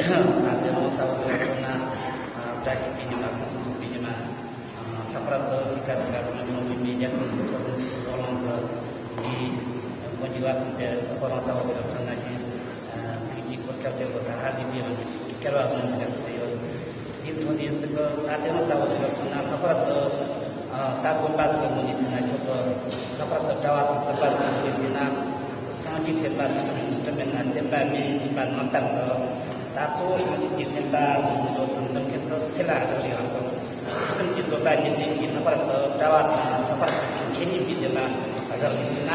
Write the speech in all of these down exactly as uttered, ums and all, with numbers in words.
ད་དེ་རིང་ལྟ་བུ་དེ་ཚོ་ན་བཀྲ་ཤིས་པའི་ཉི་མ། ཕུན་སུམ་ཚོགས་པའི་ཉི་མ། ལྷག་པར་དུ་དེ་ག་དེ་ག་རང་ལུང་གི་མེས་རྒྱལ་ཁམས་ཚོ་ལུང་གི་འོག་ལང་གི་འདིའི་མགོ་མཇུག་བར་གསུམ་དེ་ཁོ་རང་ལྟ་བུ་དེ་ཚོ་ན་གི་ཐུགས་ཀྱི་གོ་སྐབས་དེ་ལོ་ད་ཧ་ལས་དེ་རང་གི་སྐལ་བ་ཟུང་དེ་ག་ཚོ་དེ་ཡོད། དེའི་ཐོག་ནས་ཙི་གུ་ད་དེ་རིང་ལྟ་བུ་ཞིག་ལ་མཚོན་ན། ལྷག་པར་དུ་ཨ་ད་དགོན་པ་ཟིག་གི་ངོས་ནས་བལྟས་ན་ཆོག་གི། ལྷག་པར་དུ་གྲྭ་བ་དང་བཙུན་པ་ཟིག་གི་ངོས་ནས་བལྟས་ན། སངས་རྒྱས་བསྟན་པ་འཛིན་སྐྱོང་འཛིན་སྐྱོང་མེད་ན་བསྟན་པ་མེད་ཞེས་པ་ནང་ལྟར་དུ། ད་གཙོ་བོ་སངས་རྒྱས་ཀྱི་བསྟན་པ་འཛིན་སྐྱོང་འཛིན་མཁན་དུ་སེ་ལ་རག་ལས་ཡོད་ཀྱང་། ཕྱི་ཙམ་གྱི་འདོད་པ་རྒྱུན་ལྡན་གྱི་ལྷག་པར་དུ་གྲྭ་བ་དང་ལྷག་པར་དུ་ཆོས་ཉན་པའི་དེ་ལ་རག་ལས་ན།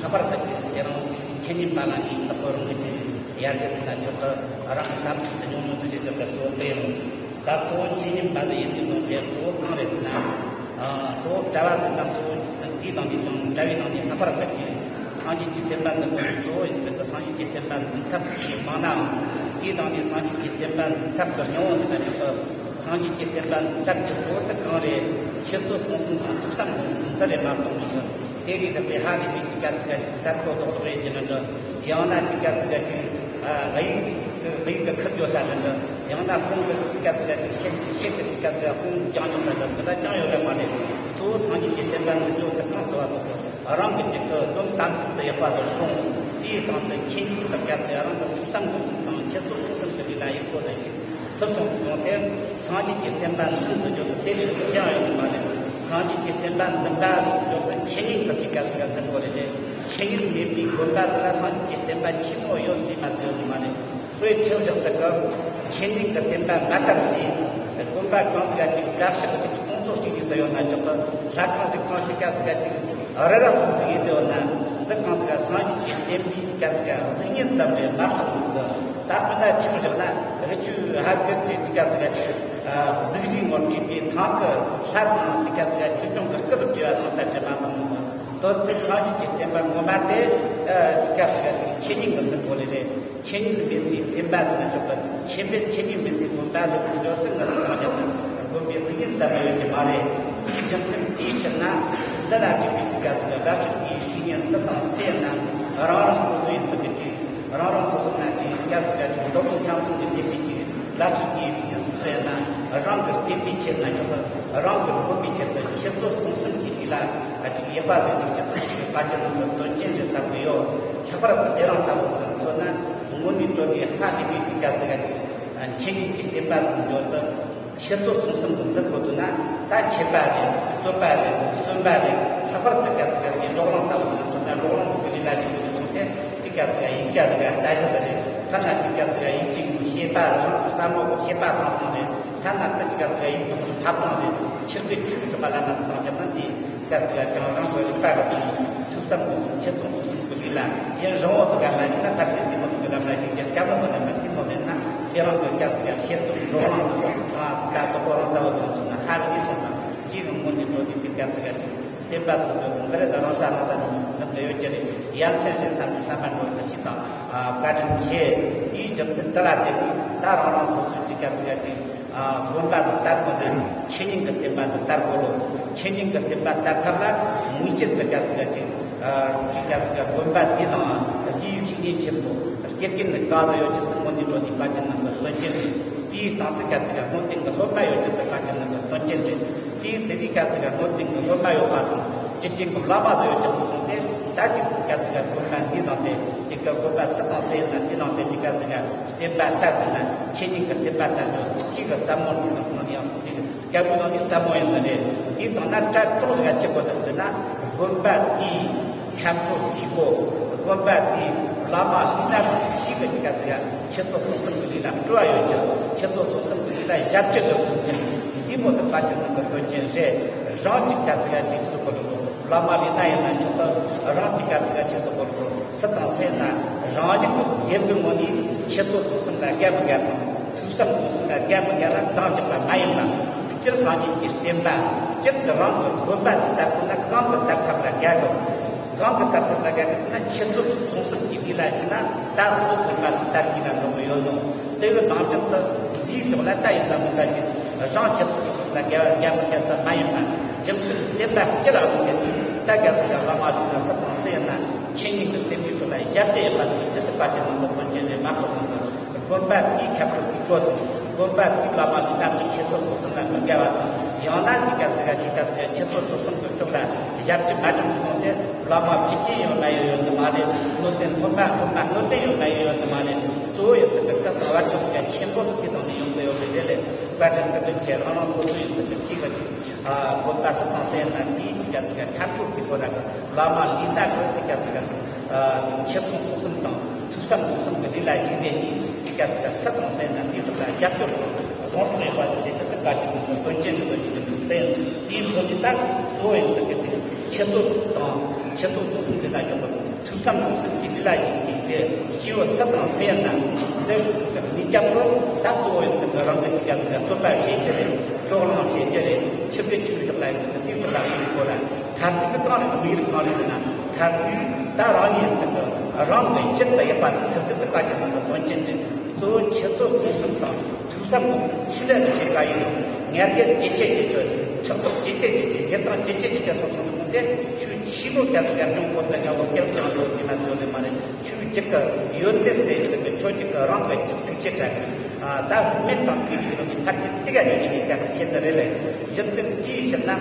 ལྷག་པར་དུ་དེ་རིང་ཆོས་ཉན་པ་ལ་ནི་ད་གོ་རང་གི་དེ་ཡར་རྒྱས་ཀྱི་ན་ཆོག་གི། རང་གི་བསམ་ཚུལ་དེ་ཉུང་ཉུང་དུ་བྱེད་ཆོག་གི། གཙོ་བོ་དེ་ཡང་། ད་གཙོ་བོ་ཆོས་ཉན་པ་ལ་ཡིན་དུས་ནང་དེ་གཙོ་བོ་གང་རེད་ན། ཨ་གཙོ་བོ་གྲྭ་བ་ཚོ་དང་གཙོ་བོ་ཚོ་དེའི་ནང་ནས་དང་གྲྭ་བའི་ནང་ནས་ལྷག་པར་དུ་གི་སངས་རྒྱས་ཀྱི་བསྟན་པ་འཛིན་དགོས་པའི་གཙོ་བོ་ཡིན་ཚུལ་གྱི་སངས་རྒྱས་ཀྱི་བསྟན་པ་འཛིན་ཐབས་ཆེས་མང་ནའང་། དེའི་ནང་ནས་སངས་རྒྱས་ཀྱི་བསྟན་པ་འཛིན་ཐབས་ཀྱི་སྙིང་བོ་འདི་ལྟར་ཡོད་པ། སངས་རྒྱས་ཀྱི་བསྟན་པ་འཛིན་ཐབས་ཀྱི་གཙོ་བོ་དེ་གང་རེད། ཁྱེད་ཚོ་གསུང་གསུམ་དང་ཐུགས་བསམ་སྒོམ་གསུམ་འདི་རེད་མ་གཏོགས་མི་འདུག་དེ་ལས་ལྷག་པའི་ཧ་ལས་པའི་ཅི་ག་ཅི་ག་ཅིག་གསར་གཏོད་རྡོག་རྡོག་ཡེད་རྒྱུ་མི་འདུག་ཡང་ན་ཅི་ག་ཅི་ག་ཅིག་ཨ་གཡུག་གཡུག་གི་ཁུར་འགྱོ་ས་མི་འདུག་ཡང་ན་ཁོང་གི་ཅི་ག་ཅི་ག་ཅིག་ཤེད་ཤེད་ཀྱི་ཅི་ག་ཅི་ག་ཁོང་རྒྱག་མྱོང་ས་འདུག་འདི་འདྲ་ཅང་ཡོད་རེད་མ་རེད། གཙོ་བོ་སངས་རྒྱས་ཀྱི་བསྟན་པ་འཛིན་སྐྱོང་གི་ཐབས་ཟེར་བ་དེ་ཚོ་རང་གི་ཅིག་གི་དོན་དམ་ཚིག་ཏུ་ཡག་པ་ལ་སོང་། དེའི་སྟེང་དུ་ཆོས་ཉིད་ཀྱི་སྐབས་སུ་རང་གི་ཐུགས་བསམ་སྒོམ་དང་ཁྱེད་ཚོ་ཐུགས་བསམ་གྱི་ལས་ལ་ཡག་པོ་ལ་ཅིག་ཐུབ་སོང་དུ་སོང་སྟེ། སངས་རྒྱས་ཀྱི་བསྟན་པ་འཛིན་ཟེར་རྒྱུ་དེ་དེ་ལས་ཅི་ཡང་ཡོད་མ་རེད། སངས་རྒྱས་ཀྱི་བསྟན་པ་འཛིན་པ་ཟེར་རྒྱུ་དེ་ཆོས་ཉིད་ཀྱི་ཅི་ག་ཅི་ག་འཛིན་དགོས་རེད་དེ། ཆོས་ཉིད་མེད་པའི་དགོན་པ་དེ་ལ་སངས་རྒྱས་ཀྱི་བསྟན་པ་ཆེན་མོ་ཡོད་ཅེས་མ་ཟེར་ཡོད་མ་རེད། དཔེ་ཆེན་བཞག་ཚད་ཀྱི་ཆོས་ཉིད་ཀྱི་བསྟན་པ་མ་དར་སའི་དགོན་པ་གང་ཟིག་ག་ཅིག་དགའ་ཕྱོགས་ཀྱི་ཁོང་ཚོ་གཅིག་གིས་ཟེར་ཡོད་ན་ཆོག་གི། ལྷ་ཁང་ཟིག་གང་ཞིག་ག་ཟིག་ག་ཅིག་རི་རབ་ཙམ་ཟིག་ཡིན་ཟེར་ཡོད་ན། འདི་གང་ཟིག་ག་སངས་རྒྱས་ཀྱི་བསྟན་པའི་ག་ཟིག་ག་གཟུགས་བརྙན་ཙམ་རེད་མ་གཏོགས་མི་འདུག་ད་དཔེར་ན་ཆེན་བཞག་ན་རི་ཆུ་ཧ་ཀིར་ཏེ་ཅི་ག་ཟིག་ག་ཅིག་གཟུགས་རིས་ངོར་གྱུར་པའི་ཐང་གི་ལྷ་དང་ཅི་ག་ཟིག་ག་ཆོས་སྐྱོང་གི་སྐུ་ཟིག་བྲིས་པ་དང་ལྟར་གྱི་མ་གཏོགས་མི་འདུག་དོན་དེ་སངས་རྒྱས་ཀྱི་བསྟན་པ་ངོ་མ་དེ་ཅི་ག་ཟིག་ག་ཅིག་ཆོས་ཉིད་ཀྱི་འཛིན་དགོས་ལེ་རེད། ཆོས་ཉིད་མེད་ཚེ་བསྟན་པ་ཟེར་ན་ཆོག་གི། ཆོས་མེད་ཆོས་ཉིད་མེད་ཚེ་དགོན་པ་ཟེར་ན་ཆོག་གི། ང་ཚོ་གང་ཡང་དགོན་པའི་གཟུགས་བརྙན་ཙམ་ཡོད་ཀྱི་མ་རེད། དེའི་རྒྱུ་མཚན་དེའི་ཕྱིར་ན། འདི་ལ་དགོས་པའི་ཅི་ག་ཟིག་ག་བླ་མཆོད་ཀྱི་བཤེས་གཉེན་སུ་དང་སུ་ཡིན་ན། རང་རང་སོ་སོ་ཡིན་ཚུལ་གྱི་ཅིག་རང་རང་སོ་སོ་ན་ཅིག་ག་ཟིག་ག་ཅིག་རྡོ་རྗེ་ཁམས་གསུམ་གྱི་བསྟན་པའི་ཅིག་བླ་མཆོད་ཀྱི་བཤེས་གཉེན་སུ་ཡིན་ན། རང་གི་བསྟན་པའི་ཆེད་ན་ཆོག་གི། རང་གི་དགོན་པའི་ཆེད་དུ་ཁྱེད་ཚོ་གསུང་གསུམ་གྱི་དུས་ལ་ཅིག་ཡིད་པ་ལ་ཅིག་ཅིག་ཅིག་གི་བར་ཆད་ནང་དུ་དོན་རྐྱེན་རེ་ཚ་གི་ཡོད། ལྷག་པར་དུ་དེ་རིང་ལྟ་བུ་ཟིག་མཚོན་ན། དངོས་གནས་དྲོ་གི་ཧ་ལས་པའི་ཅི་ག་ཟིག་ག་ཅིག་ཆོས་ཉིད་ཀྱི་བསྟན་པ་ཟིག་འབྱོར་དུ་ཕྱི་ཚོགས་ཚོགས་གསུམ་དུ་འཛིན་དགོས་ཐུག་ན། ད་ཆད་པ་རེད། རྩོད་པ་རེད། གསོན་པ་རེད། ལྷག་པར་དུ་ག་ཟིག་ག་ཟིག་རོགས་རམ་ལྟ་བུ་ཟིག་མཚོན་ན། རོགས་རམ་ཟིག་གི་རིགས་ལ་ཅིག་མཚོན་ཚེ་ཅི་ག་ཟིག་ག་ཡིག་ཆ་ཟིག་ག་ལྟ་རྒྱུ་ཟིག་རེད། ཐ་ན་ཅི་ག་ཟིག་ག་ཡིག་ཆའི་ཤེས་པ་དང་བསམ་བློ་གི་ཤེས་པ་གང་གང་རེད། ཐ་ན་ད་ཅི་ག་ཟིག་ག་ཡིག་ཐོག་གི་ཐབས་ལམ་རེད། ཕྱི་ཚེ་ཆོས་ཀྱི་ཐོག་ལ་ན་གཏོང་རྒྱུ་ན་དེ། སྐབས་དེ་ལ་ཀྱང་རང་གི་རིག་པ་གི་དང་ཐུགས་བསམ་གྱི་ཁྱེད་ཚོ་གསུང་གི་ལུས་ལ་ཡུན་རིང་བོ་ཟིག་ག་མ་ཡིན་ན། ཕར་ཚུར་འདི་མོ་ཟིག་གི་ལམ་ལ་ཅིག་ཀྱང་སྐྱབས་མོ་གི་ལམ་ལ་འདི་མོ་ཟིག་ན། དེ་རང་གི་སྐབས་དེ་ཀྱང་ཤེས་ཚོད་འགྲོ་རང་དང་ད་དོ་པོ་རང་ལྟ་བུ་ཟིག་ཚོ་ན་ཧ་ལས་སོང་ཙང་། ཅི་རུང་མོ་འདི་འགྲོ་དུས་དེ་སྐབས་དེ་ཀྱང་བསྟན་པ་དང་འདོད་དང་འདི་རེ་ད་རང་ས་རང་ས་ནས་འཛིན་གི་ཡོད་ཀྱི་རེད། ཡ་མཚན་རེད་བསམ་པའི་བསམ་པ་འགྲོ་དུ་ཅི་དང་བཀའ་དྲིན་ཆེ། དེའི་རྒྱུ་མཚན་དེ་ལ་བརྟེན་ནས་ད་རང་རང་སོ་སོའི་ཅིག་སྐབས་དེ་ཀྱང་ཅིག་དགོན་པ་དེ་དར་དགོས་ན་ཆོས་ཉིད་ཀྱི་བསྟན་པ་དེ་དར་དགོས་ལོ། ཆོས་ཉིད་ཀྱི་བསྟན་པ་དར་ཐབས་ལ་ངེས་ཅན་དུ་ག་ཚོད་ཅིག་ག་ཚོད་དགོན་པ་དེ་དང་དེའི་བཤེས་གཉེན་ཆེན་པོ་དགེ་རྒན་ནི་ག་ཚོད་ཡོད་ཅིག་ཏུ་མོ་འདི་འགྲོ་དུས་བཀའ་དྲིན་ནང་གི་སྟོན་རྒྱུ་རེད། དེའི་སྟེང་དུ་ག་ཚོད་སྔོན་ཏིང་གི་སློབ་མ་ཡོད་ཅིག་ཏུ་བཀའ་དྲིན་ནང་གི་སྟོན་རྒྱུ་རེད། དེའི་དེ་དུས་ག་ཚོད་སྔོན་ཏིང་གི་སློབ་མ་ཡོད་པ་དང་རྒྱུད་ཆེན་གྱི་བླ་མ་ཚོ་ཡོད་ཅིག་ཏུ་སོང་སྟེ། ད་ཅིག་སུ་ག་ཚོད་དགོན་པ་འདི་དང་དེ་དེ་ག་དགོན་པ་སུ་དང་སུ་ཡིན་ན་དེ་དང་དེ་དུས་ག་ཚོད་བསྟན་པ་དར་ཟིན་ན་ཆོས་ཉིད་ཀྱི་བསྟན་པ་དར་རྒྱུ་གཅིག་གི་བསམ་བློ་འདི་དང་གང་ཡང་སོང་དུས་སྐལ་བའི་ནང་ནས་བསམ་བློ་ཡང་མི་རེད། དེའི་སྟེང་ན་གྲ་གྲོགས་ཟིག་ག་ཅི་དགོས་ཐུབ་ཟེར་ན། དགོན་པ་དེའི་ཁམས་ཕྲུག་ཕྱུག་པོ། དགོན་པ་དེའི་བླ་མ་ལུས་ན་ཞིག་གི་ཅི་ག་ཟེར་ཡ། ཁྱེད་ཚོ་ཚོགས་གསུམ་གྱི་ལུས་ལ་སྤྲོ་བ་ཡོད་ཀྱང་ཁྱེད་ཚོ་ཚོགས་གསུམ་གྱི་ལུས་ལ་ཞབས་ཕྱི་སྒྲུབ་ཐུབ་མཁན་འདི་མོ་དུ་བཀའ་ཅི་ནང་གི་སྟོན་རྒྱུ་རེད། རང་ཅི་ག་ཟེར་ཡ་ཅིག་ཚོགས་གི་ལུགས། བླ་མ་ལས་ན་ཡིན་ན་ཆོག་གི། རང་གི་ག་ཚོད་ཀྱང་ཁྱེད་ཚོ་སྐོར་དུ་སུ་དང་སུ་ཡིན་ན་རང་ཉིད་ཀྱི་སྡེབ་ཀྱི་ངོ་ནས་ཁྱེད་ཚོ་ཚོགས་གསུམ་ལ་དགའ་མི་དགའ་དང་ཐུགས་བསམ་སྒོམ་གསུམ་ལ་དགའ་མི་དགའ་ལ་འདང་རྒྱག་པ་མ་ཡིན་པ། སྤྱིར་སངས་རྒྱས་ཀྱི་བསྟན་པ་སྤྱིར་དུ་རང་གི་དགོན་པ་དེ་དར་ཐུབ་ན་གང་གི་དར་ཐབས་ལ་དགའ་དགོས། གང་གི་དར་ཐབས་ལ་དགའ་དགོས་ན་ཁྱེད་ཚོ་ཚོགས་གསུམ་གྱི་ལུས་ལ་ཞུགས་ན་ད་སོ་དགོན་པ་དེ་དར་གྱི་ལ་འགྲོ་གི་ཡོད་ནོ། དེ་གི་ནང་ཚན་དུ་འདིའི་ཕྱོགས་ལ་ལྟ་ཡིན་ལ་མི་ལྟ་ཅིག་རང་ཆེ་ཚོགས་ལ་དགའ་བ་དགའ་མི་དགའ་ཚོད་མ་ཡིན་པ། རྒྱུ་མཚན་བསྟན་པ་སྤྱི་ལ་དམིགས་ཏེ་ད་ག་ཚོད་ཀྱང་བླ་མ་ཞིག་ལ་སུ་དང་སུ་ཡིན་ན་ཆོས་ཉིད་ཀྱི་བསྟན་པའི་ཁྲོད་ལ་ཞབས་ཕྱི་ཡོད་པ་དེ་དེ་ཚོ་བཀའ་དྲིན་ནང་དུ་ཕོན་ཆེན་རེད་མ་གཏོགས་མི་འདུག་དགོན་པ་དེའི་ཁྱབ་ཁོངས་ཀྱི་སྐོར་དང་། དགོན་པ་དེའི་བླ་མ་དེ་དག་གི་ཁྱད་ཕྱོགས་སོ་སོ་ལ་མི་འགལ་བ་དང་། ཡང་ན་དེ་ག་དེ་ག་དེ་ག་དེ་ཁྱད་ཕྱོགས་སོ་སོ་གི་ཕྱོགས་ལ་ཞབས་ཀྱི་མ་གྲངས་ཀྱི་ཐོག་ནས་བླ་མ་བརྒྱུད་ཅན་ཡོད་ན་ཡོད་ཡོད་ནི་མ་རེད། སྣོད་ལྡན་སློབ་མ་སློབ་མ་སྣོད་ལྡན་ཡོད་ན་ཡོད་ཡོད་ནི་མ་རེད། གཙོ་བོ་ཡོད་ཚད་ཀྱི་སྐབས་དང་བར་ཆོད་ཀྱི་ཆེན་པོ་དེ་དང་ནི་ཡོང་གི་ཡོད་པའི་རེད་ལས། བཀའ་དྲིན་གྱི་དྲིན་ཆེ། རང་རང་སོ་སོ་ཡོད་ཚད་ཀྱི་གཅིག་གི་དགོན་པ་སུ་དང་སེ་ན་དེའི་དེ་ག་དེ་ག་ཁ་ཕྱོགས་ཀྱི་སྐོར་ལ་བླ་མ་ལས་སྣ་གི་དེ་ག་དེ་ག་ཆེད་དོན་ཚོགས་གསུམ་དང་། ཐུགས་བསམ་སྒོམ་གསུམ་གྱི་ལས་ལ་བྱས་ཏེ་ནི་དེ་ག་དེ་ག་སུ་དང་སེ་ན་དེའི་ཐོག་ལ་རྒྱབ་སྐྱོར་དང་དགོངས་དག་ཡོད་པ་དེ་བྱེད་ཐུབ་པ་གཅིག་གི་དོན་ཆེན་གྱི་དོན་ཡིན་པའི་ཚུལ་བསྟན། དེའི་ཚོགས་འདུ་དག་གཙོ་བོ་ཡིན་ཚུལ་གྱི་དེ་ཆེད་དོན་དང་ཆེད་དོན་ཚོགས་གསུམ་དེ་ལ་འཇོག་པ་ཐུགས་བསམ་སྒོམ་གསུམ་གྱི་ལས་ལ་བྱས་ཏེ་སྐྱེ་བོ་སུ་དང་སེ་ན་འདི་མི་སྐྱབས་པོ་ད་གཙོ་བོ་ཡིན་ཚུལ་གྱི་རང་གི་དེ་ག་དེ་ག་རྩོད་པ་བྱེད་ཀྱི་རེད། སྲོག་ལངས་བྱེད་ཀྱི་རེད། ཆིབས་བསྒྱུར་ཆོས་ཕྱོགས་ལ་ཡིན་ཚུལ་གྱི་དེའི་ཕྱོགས་ལ་ཡིན་པའི་སྐོར་ལ། མཐར་ཐུག་གི་གང་རེད། དམིགས་ཡུལ་གང་རེད་ཟེར་ན། མཐར་ཐུག་ད་རང་ཉིད་ཚུལ་གྱི་རང་གི་རྒྱུད་དུ་ཡོད་པ་ཚུལ་ཚུལ་དུ་བཀའ་བཅག་གནང་གི་དོན་ཆེན་དེ། གཙོ་བོ་ཁྱེད་ཚོ་སྒོམ་གསུམ་དང་ཐུགས་བསམ་སྒོམ་གསུམ་ཆེད་དུ་བྱེད་པ་ཡིན། ངལ་གསོ་ཇེ་ཆེ་ཇེ་ཆེ། ཕྲག་དོག་ཇེ་ཆེ་ཇེ་ཆེ། ཞེ་སྡང་ཇེ་ཆེ་ཇེ་ཆེ་སོགས་སོགས་དེ་ཆོས་ཆེན་པོ་ག་ཚོད་ཡར་སོང་གོ་ཚད་ཡག་པོ་སྐྱེལ་ཙམ་ལོ་དེ་ན་ཚོད་ལས་མ་རེད། ཆོས་གཅིག་གི་ཡོན་ཏན་དེ་ཚུལ་གྱི་ཆོས་གཅིག་གི་རང་གི་ཚིག་ཆེ་དྲགས། ད་སྨན་དང་བཅས་པའི་ཡོན་ཏན་ཕལ་ཆེར་ཏིག་ཀ་ཡོད་ཀྱི་ཉེན་ཁ་ཆེ་ནི་རེད་ལ། རྒྱུ་མཚན་ཅིའི་ཕྱིར་ན་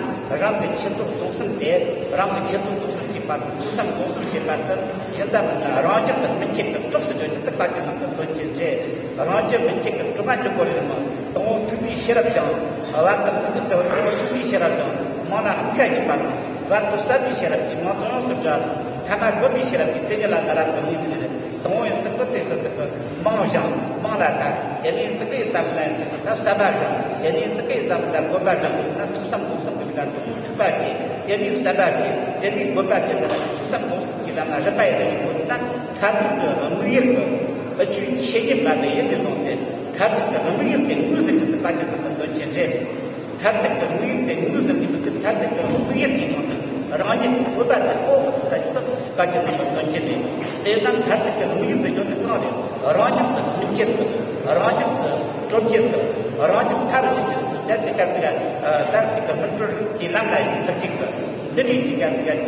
རང་གི་ཁྱེད་ཚོ་སྒོམ་གསུམ་དེ། རང་གི་ཁྱེད་ཚོ་སྒོམ་གསུམ་བྱེད་པ་དང་ཐུགས་བསམ་སྒོམ་གསུམ་བྱེད་པ་དེ་ཡིན་ད་མིན་ད་རང་རྒྱུད་དུ་སྨིན་བྱེད་ཀྱི་གྲོགས་སུ་འགྱུར་རྒྱུ་དེ་བཀའ་བཅག་གནང་གི་དོན་ཆེན་རེད། རང་རྒྱུད་སྨིན་བྱེད་ཀྱི་གྲོགས་མ་འགྱུར་དགོས་རེད་མོད། དང་པོ་ཐུབ་པའི་ཤེས་རབ་ཀྱང་བར་དུ་མི་འདུག་དང་པོ་ཐུབ་པའི་ཤེས་རབ་ཀྱང་མང་ལ་ཕུང་ཁ་ཡིན་པ་དང་། བར་དུ་ཟབ་པའི་ཤེས་རབ་ཀྱིས་མང་དུ་ཡོངས་སུ་གྲགས། ཐ་མ་དགོས་པའི་ཤེས་རབ་ཀྱིས་དེ་ཉིད་ལ་ན་རབ་ཏུ་མི་འདུག་ཟེར། དང་པོ་ཡང་ཚིག་པོ་ཚིག་ཚིག་ཚིག་པོ་མང་ཞིང་མང་ལ་དག་དེ་ནས་ཚིག་གི་ཙམ་ལ་ཚིག་པོ་ད་ཟབ་པ་ཞིང་། དེ་ནས་ཚིག་གི་ཙམ་ལ་དགོས་པ་ཞིང་། ད་ཐུགས་བསམ་སྒོམ་གསུམ་གྱི་ལམ་དུ་འཁྲུལ་པ་བཅད། དེ་ནས་ཟབ་པ་བཅད། དེ་ནས་དགོས་པ་བཅད། ད་ཐུགས་བསམ་སྒོམ་གསུམ་གྱི་ལམ་ལ་རིམ་པ་ཡི་རིམ་པ་ན་མཐར་ཐུག་ཏུ་དམིགས་ཡུལ་དུ་འུ་ཆོའི་ཆོས་ཉིད་མ་དེ་ཡིད་དུ་འོང་སྟེ། མཐར་ཐུག་ཏུ་དམིགས་ཡུལ་དེ་དངོས་ཟིན་གྱི་བཀའ་བཅག་གི་དོན་ཆེན་རེད། མཐར་ཐུག་གི་དམིགས་ཡུལ་དེ་དངོས་ཟིན་གྱི་མི་ཚེ་མཐར་ཐུག་གི་དམིགས་ཡུལ་གྱི་ནང་དུ་རང་ཉིད་ཀྱི་བཀོད་པ་དེ་ཨོ་ཁོ་ཐུག་ད་ཅི་ཐུབ་བཀའ་བཅག་གནང་བའི་དོན་ཆེན་རེད། དེས་ན་མཐར་ཐུག་གི་དམིགས་ཡུལ་དེ་ཡོད་དེ་གང་རེད། རང་ཉིད་ཀྱི་སྨིན་བྱེད་དུ། རང་ཉིད་ཀྱི་གྲོལ་བྱེད་དུ། རང་ཉིད་ཐར་བྱེད་ཀྱི་དེ་དེ་ག་དེ་ག་མཐར་ཐུག་གི་སྨིན་གྲོལ་གྱི་ལམ་ལ་ཞིག་ཐུབ་ཅིག་གི་འདི་རིགས་ཀྱི་ག་དེ་ག་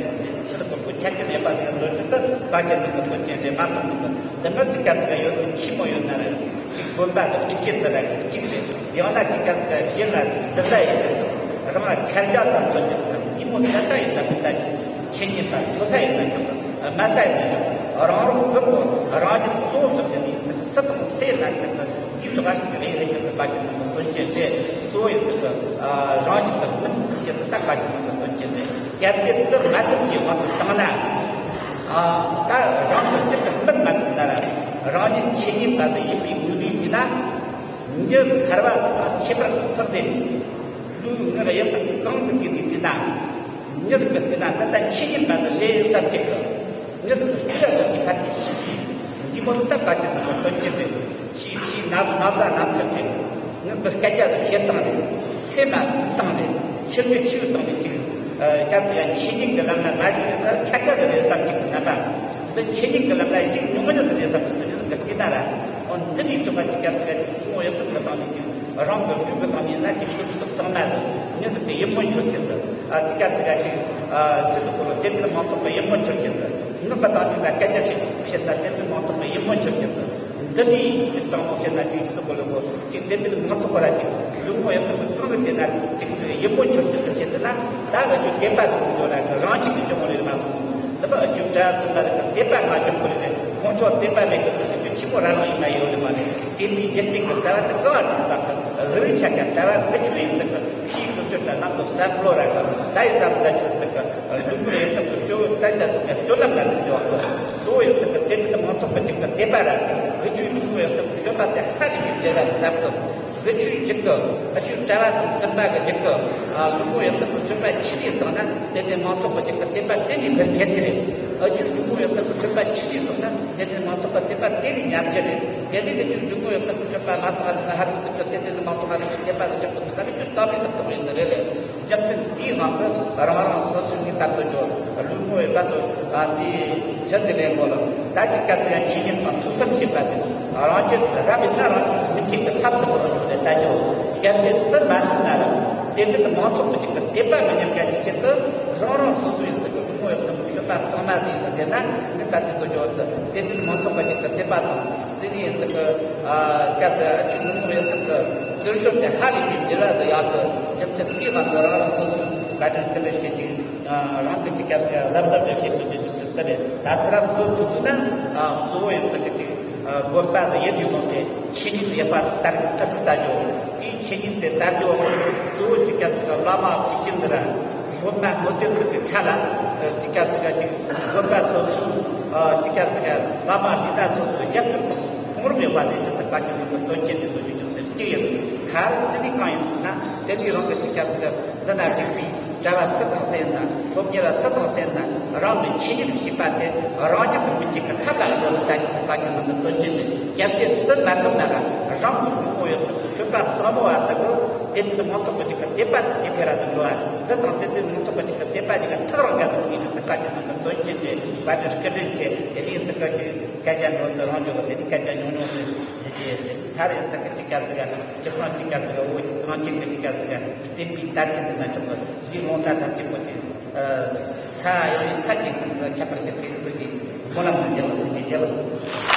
ཕྱི་ལ་གོ་ཆ་ཆེན་ཡོད་པ་དེ་ལོ་དྲུག་ཏུ་བཀའ་བཅག་གནང་བའི་དོན་ཆེན་རེད་མ་གཏོགས་མི་འདུག་འདི་མི་དེ་ག་དེ་ག་ཡོད་དེ་ཆེན་མོ་ཡོད་ན་རེད། གཅིག་དགོན་པ་དང་གཅིག་ཆེད་དུ་ར་གཅིག་རེད། ཡང་ན་གཅིག་ག་གཞན་ལ་ཟུར་ཟ་ཡི་ཆེད་དུ་རང་ལ་ཁྱར་རྒྱག་ཙམ་དུ་འཇུག་དང་། དེ་མོ་ད་ལྟ་ཡིན་ན་མི་ལྟ་ཅིག་ཆེད་ཉིད་དང་མཐོ་ས་ཡིན་ན་འཇུག་དམའ་ས་ཡིན་ན་འཇུག་རང་རང་ཕུགས་ཀྱི་རང་རྒྱུད་གཙོ་བོ་ཙམ་དུ་ནི་ཚིག་སུ་དང་སེ་ན་ཚིག་གི་དེའི་ཕྱོགས་གཅིག་རེད་རེད་ཀྱི་བཀའ་བཅག་གནང་བའི་དོན་ཆེན་དེ་གཙོ་བོ་ཡིན་ཚིག་གི་རང་བཞིན་དུ་སྨིན་ཚུལ་ཆེད་དུ་ད་བཀའ་བཅག་གནང་བའི་དོན་ཆེན་དེ། གལ་ཏེ་དེ་མ་ཐུབ་ཀྱི་དབང་དུ་བཏང་ན། ཨ། ད་རང་གི་རྒྱུད་དུ་སྨིན་མ་ཐུབ་ན་ར། རང་ཉིད་ཆོས་ཉིད་པ་དེ་ཡིན་པའི་ངོས་ནས་བལྟས་ན། མྱི་ཐར་པ་དང་ཁྱད་པར་དུ་འཕགས་ཏེ། ལུས་ངག་ཡིད་གསུམ་གང་དུ་བསྡུས་ནས་བལྟས་ན། མྱི་ཟིག་གི་བལྟས་ན་ད་ལྟ་ཆོས་ཉིད་པ་དེ་རེད་བསམ་གྱི་གི། མྱི་ཟིག་གི་སྤྱི་ལ་ལོག་གི་ཕར་གྱི་ཤི་ཤི། འདི་མོ་དེ་ད་བཀའ་བཅག་གནང་བའི་དོན་ཆེན་རེད། ཆོས་ཆོས་ན་ན་ཚ་ན་ཚ་རེད། ངག་གི་སྐད་ཆ་དེ་བཤད་སྟངས་རེད། སེམས་ལ་ཚིག་སྟངས་རེད། ཕྱིར་མི་ཆོས་སྟངས་རེད་ཅིག་སྐབས་དེ་ཡང་ཆོས་ཉིད་ཀྱི་ལམ་ལ་མ་ཞུགས་ཚེ་ཁྱབ་རྒྱ་དེ་རེད་བསམ་གྱི་གི་རྣམ་པ། འདི་ཆོས་ཉིད་ཀྱི་ལམ་ལ་ཞུགས་མྱོང་མི་ཉག་ཙམ་རེད་བསམ་གྱི་ཟེར་ནས་ཟིན་པའི་རྟིང་ན་ར། འོ་འདི་འདྲའི་ཕྱོགས་ཀ་ཅིག་སྐབས་དེ་ཡང་ཅིག་ཐུན་མོང་ཡོད་སེམས་ཀྱི་སྟེང་ནས་ཅིག་རང་གི་ལུས་ཀྱི་སྟེང་ནས་ན་ཅིག་ཤུགས་ཤུགས་གཙང་མ་དང་མྱི་ཟིག་གི་ཡིད་སྨོན་འཆོར་ཆེད་དུ། ཨ་དེ་སྐབས་དེ་ཡང་ཅིག་ཨ་སྤྱི་ཚོགས་སྐོར་ལ་དད་ལྡན་མང་ཚོགས་ཀྱི་ཡིད་སྨོན་འཆོར་ཆེད་དུ། ནུབ་པ་དང་ནི་ན་སྐད་ཆ་བཤད་ཅིག་བཤད་ན་དད་ལྡན་མང་ཚོགས་ཀྱི་ཡིད་སྨོན་འཆོར་ཆེད་དུ། འདི་འདྲའི་དེ་དང་པོ་བྱས་ན་ཅིག་སྤྱི་ཚོགས་སྐོར་ལ་གོ་ཅིག་དད་ལྡན་མང་ཚོགས་ཀྱི་ར་ཅིག་ལུས་སྨོན་ཡོད་སེམས་ཀྱི་སྟེང་དུ་དེ་ན་ཅིག་ཡིད་སྨོན་འཆོར་ཆེད་དུ་བྱེད་དེ་ན། ད་འུ་ཆོ་དད་པ་དང་འགྲོ་ལ་རང་བཞིན་གྱི་འབྱུང་བ་རེད་མ་གཏོགས། འདི་ལ་འུ་ཆོ་གྲྭ་བཙུན་པ་རེད་དད་པ་ང་འཇོག་གི་རེད། ཁོང་ཚོ་དད་པ་མེད་གི་འུ་ཆོ་ཆེན་པོ་རང་རང་ཡིན་ན་ཡོད་ནི་མ་རེད། དེ་འདྲའི་རྒྱུ་མཚན་གྱི་ལྟ་བ་དེ་ག་བ་ཅིག་དང་གི་རི་ཆ་ག་ལྟ་བ་འུ་ཆོ་ཡིན་ཚིག་གི་ཕྱིའི་ཀུན་སྤྱོད་དང་ནང་གི་བསམ་བློ་ར་གི་ད་ཡི་ད་ད་ཆོས་ཚིག་གི་ལུས་པོ་ཡིན་ཚིག་གི་སྤྱོད་བོ་ལྟ་ཅག་ཚིག་གི་སྤྱོད་ལམ་ལ་འདུག་འཇོག་གི་གཙོ་བོ་ཡིན་ཚིག་གི་དེ་འདྲ་མང་ཚོགས་ཀྱི་ཅིག་གི་དད་པ་ར་གི་འུ་ཆོའི་ལུས་པོ་ཡིན་ཚིག་གི་སྤྱོད་པ་དེ་ཧ་ལས་ཀྱི་འབྲེལ་བ་ཟབ་གི་འུ་ཆོའི་རྒྱུད་ཀྱི་འུ་ཆོའི་གྲྭ་བ་དང་བཙུན་པ་གི་རྒྱུད་ཀྱི་ལུས་པོ་ཡིན་ཚིག་གི་སྤྱོད་པ་ཆི་ཆི་སོང་ན་དེ་ནས་མང་ཚོགས་ཀྱི་རྒྱུད་ཀྱི་དད་པ་དེ་ནས་འཕེལ་འཕེལ་གྱི་རེད། འུ་ཆོའི་ལུས་པོ་ཡིན་ཚིག་གི་སྤྱོད་པ་ཆི་ཆི་སོང་ན་དེ་ནས་མང་ཚོགས་ཀྱི་དད་པ་དེ་ནས་ཉམས་ཀྱི་རེད། དེ་ནས་འུ་ཆོའི་ལུས་པོ་ཡིན་ཚིག་གི་སྤྱོད་པ་མ་སོང་ན་ཧ་ལས་ཀྱི་ཚིག་གི་དེ་ནས་མང་ཚོགས་ཀྱི་རྒྱུད་ཀྱི་དད་པ་གི་རྒྱུད་ཀྱི་ཚིག་ག་ནས་ཀྱི་སྟབས་མི་ཐུབ་ཐུབ་ཡིན་ནི་རེད་ལས། རྒྱུ་མཚན་དེའི་དབང་གིས་རང་རང་སོ་སོའི་ངེས་པར་དུ་འགྱོ། ལུས་ངོ་ཡོད་པ་ཚོ་ཨ་འདིའི་ཆ་ཚིག་ལེན་དགོས་ལ། ད་ཅི་སྐབས་དེ་ཡང་ཆོས་ཉིད་དང་ཐུགས་བསམ་བཞེས་པ་དེ་རང་རྒྱུད་རབ་ཡིན་ན་རང་རྒྱུད་མི་གཅིག་གི་ཐབས་སུ་གོ་བ་ཚུགས་ནས་ལྟ་རྒྱུ། གལ་ཏེ་དེ་མ་ཚུགས་ན་ར་དེ་འདྲ་དུ་མང་ཚོགས་ཀྱི་གཅིག་གི་དད་པ་མི་ཉམས་མཁན་གྱི་ཆེད་དུ་རང་རང་སོ་སོ་ཡིན་ཚུལ་གྱི་ལུས་ངོ་ཡོད་ཚུལ་གྱི་ པ་གཙང་མ་ཟིག་ཡིན་ན། དེ་ན་ནི་ད་དེ་ཚོ་ཇོ་དེ་དེ་ནི་མང་ཚོགས་པ་ཅིག་གི་དད་པ་དང་། དེ་ནི་ཡིན་ཚིག་གི་སྐད་དེ་ཨ་ཅིག་ནུ་ནུ་རེ་ཟིག་གི་དོན་སྤྱོད་དེ་ཧ་ལས་པའི་འགྱུར་བ་ཟིག་ཡག་གི། རྒྱུ་མཚན་དེའི་དབང་གིས་རང་རང་སོ་སོའི་བཀའ་དྲིན་དེ་ལས་ཆེ་ཅིག་རང་གི་ཅིག་སྐད་དེ་གཟབ་གཟབ་ཅིག་བྱེད་དགོས་ཀྱི་རྒྱུ་མཚན་དེ་རེད། ད་ཚེ་རབས་འགོ་ཐུག་ཐུག་ན་གཙོ་བོ་ཡིན་ཚིག་གི་ཅིག་དགོན་པ་དང་ཡིད་དུ་འོང་དེ་ཆོས་ཉིད་ཡོད་པ་དར་ཨ་ཐུག་ལྟ་རྒྱུ། དེའི་ཆོས་ཉིད་དེ་དར་རྒྱུ་གཙོ་བོ་ཅིག་སྐད་དེ་བླ་མ་གཅིག་ཅན་ཟེར་ར། སློབ་མ་ངོ་དེབ་ཚིག་གི་ཁ་ལ་ཅིག་སྐད་ཚིག་ཅིག་དགོན་པ་སོ་སོའི་ཅིག་སྐད་ཚིག་བླ་མ་ལི་ན་སོ་སོའི་རྒྱབ་སྐྱོར་དང་ཕུང་རིམ་ཡོད་པ་དེ་ཅིག་ཏུ་བཀའ་ཅན་ནང་གི་དོན་རྐྱེན་དེ་ཚོ་ཅིག་ཅུང་ཟད་གཅིག་ཡིན། ཁ་རེ་དེ་ནི་གང་ཡིན་ཟེར་ན། དེ་ནི་རང་གི་ཅིག་སྐད་ཚིག་འདི་ན་འཇུག་པའི་གྲྭ་བ་སུ་དང་སུ་ཡིན་ན། སློབ་གཉེར་བ་སུ་དང་སུ་ཡིན་ན། རང་གི་ཆོས་ཉིད་ཤེས་པ་དེ་རང་རྒྱུད་དུ་མི་འཇུག་གི་ཐབས་ལ་བློ་ལ་བལྟ་རྒྱུ་དང་བཀའ་ཅན་ནང་གི་དོན་རྐྱེན་དེ། གལ་ཏེ་འདི་མ་ཐུབ་ན་རང་གི་ངོ་བོ་ཡོད་ཚད་ཀྱི་སྤྱོད་པ་གཙང་མོ་བ་དེ་གི་དེ་ནི་མང་ཚོགས་ཀྱི་ཅིག་གི་དད་པ་དེ་ཇེ་བེ་ར་དུ་འགྲོ་བ། འདི་དང་དེ་དེ་མང་ཚོགས་ཀྱི་ཅིག་གི་དད་པ་ཅིག་གི་ཐག་རང་འགལ་དུ་མི་འཇུག་གི་བཀའ་ཅན་ནང་གི་དོན་རྐྱེན་དེ་བཀའ་དྲིན་སྐུ་དྲིན་ཆེ། དེ་ནི་ཚིག་གི་ཅིག་སྐད་ཆ་འགྲོ་འདི་རང་འཇོག་གི་དེ་ནི་སྐད་ཆ་ཉུང་ཉུང་ཞིག་ཅེས་ཅེས། ཐར་ཡང་ཚིག་གི་ཅིག་སྐད་ཚིག་ག་སྤྱི་ཁང་ཅིག་སྐད་ཚིག་ག་འོ་ཅིག་ཁང་ཆེན་གི་ཅིག་སྐད་ཚིག་ག་བསྟན་པའི་དར་ཆེན་དུ་ན་ཆོག་གི། འདི་ལོང་ད་ཐབས་ཀྱི་པོ་ཅིག་ས་ཡང་ས་ཅིག་ཁྱབ་པར་གྱི་ཚིག་ཚིག་གི་སྨོན་ལམ་དུ་རྒྱལ་བ་དེ་རྒྱལ་བ།